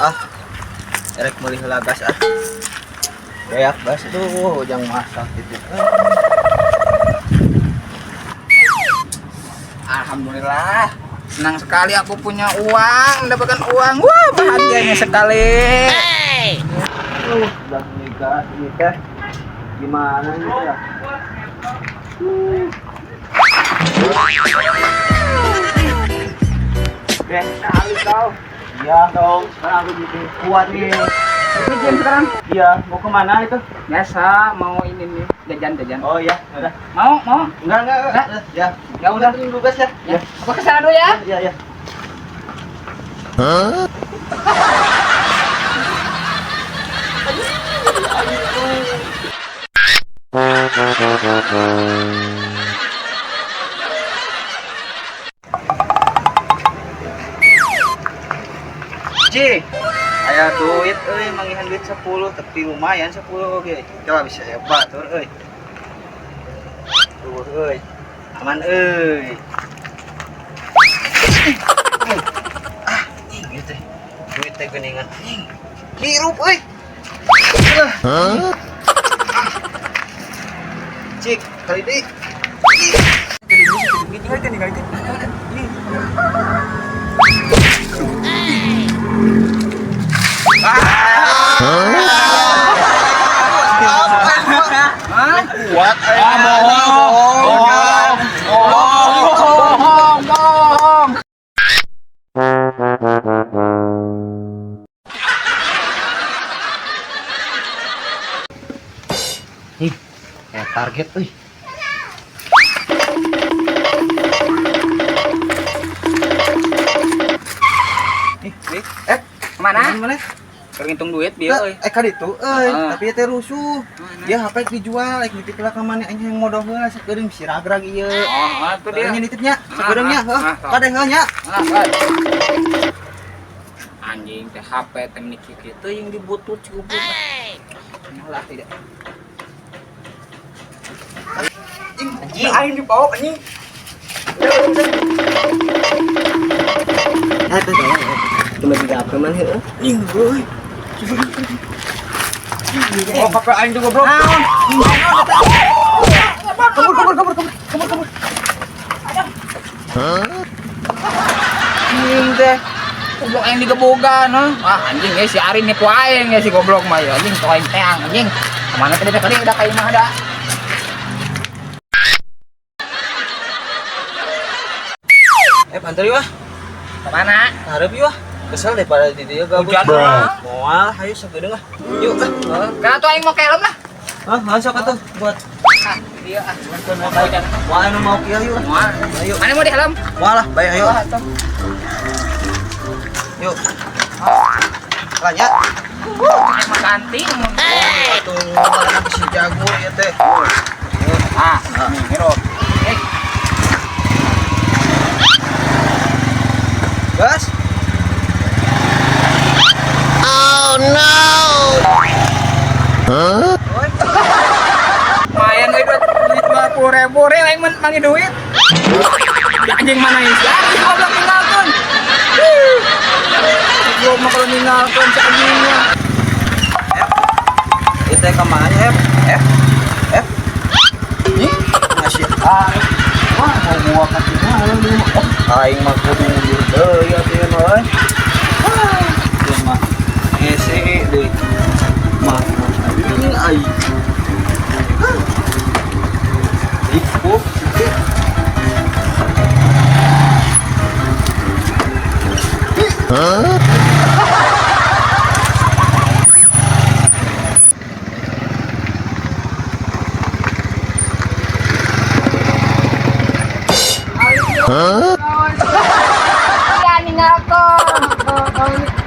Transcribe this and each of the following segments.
Ah. Erek meuli heula gas ah. Beak gas tuh jang masak gitu. Alhamdulillah. Senang sekali aku punya uang, mendapatkan uang. Wah, bahagianya sekali. Udah beli gas ini teh. Gimana ini ya? Sekali kau. Iya dong, sekarang aku jadi kuat nih. Ini jam sekarang? Iya, mau kemana itu? Biasa, mau ini nih, jajan-jajan. Oh iya, udah. Mau, mau? Enggak. Ya. Ya udah. Tunggu gas ya. Ya. Aku kesana dulu ya. Iya, iya. Hah? Ci, aya duit euy, manggihan duit 10 tapi lumayan 10 oge. Coba bisa ya batur euy. Tuh euy. Aman euy. Ah, ing ieu teh. Duit teh geuningan. Ing. Hirup euy. Hah? Cik, kali deui. Kuat. Ah, bohong. Bohong, bohong. Ih, kayak target euy. Ih, Kemana? mana? Keur ngitung duit bieu euy. Eh kan itu euy, Heeh. tapi teh rusuh. Dia HP dijual, rek nitip lah ka mana aing yang modal heula sakeudeung si ragrag ieu. Oh, itu dia. Nya nitipnya, sakeudeung nya, heuh. Ah, ah. Kade heuh nya. Ah, kan. Anjing teh HP teh meni kieu kieu yang dibutut si goblok. Lah tidak. Anjing, aing dibawa anjing. Ah, tuh, tuh, tuh. Cuma tiga apa man heueuh. Anjing euy. Oh, HP aing tuh goblok. Kabur kabur kabur kabur kabur kabur. Hah? Anjing teh. Goblok aing digebogan, heuh. Ah, anjing ya si Arin nipu aing ya si goblok mah ya. Anjing tong aing teang anjing. Kemana tadi tadi udah ka imah da. Eh, pantar yuk ah. Kemana? Hareup yuk ah. Kesel daripada di dieu gabut. Hujan mah. Moal, hayu sakedeung ah. Yuk ah. Karena tuh aing mau kelem lah. Hah, masuk atuh buat Ah, dia ah. Hujan. moal anu mau kieu yuk. Moal. Ayo. Mana mau di helm? Moal lah, bae ayo. Ah, atuh. Yuk. Lanjut. Aing mah ganti. Atuh, mana si jago ieu teh. Ah, nih, hero. Eh, Gas. Oh no! Hah? lumayan euy duit 50.000 re aing mangi duit. Ya anjing mana ini? Ya anjing goblok ninggalkeun. Goblok mah kalau ninggalkeun si anjingnya. F. Ieu teh ka mana F? F. F. Ih, masih ah. Wah, mau gua kasih mana lu? Oh, aing mah kudu mundur deui atuh ieu mah euy. Wah, ieu mah hese deui. Mah anjing aing. Ih, oh. Hah? Hah? Ya ninggalkeun.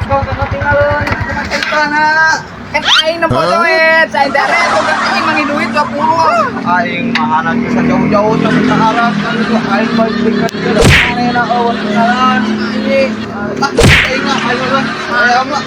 Kau ketinggalan kan aing nempo duit, saya dare tuh anjing mangi duit 20. Aing mah anak bisa jauh-jauh sampai ke Arab kan itu aing balik ka dieu da manehna eueuh kenalan anjing. Ah, aing lah, aing lah. Ayam lah.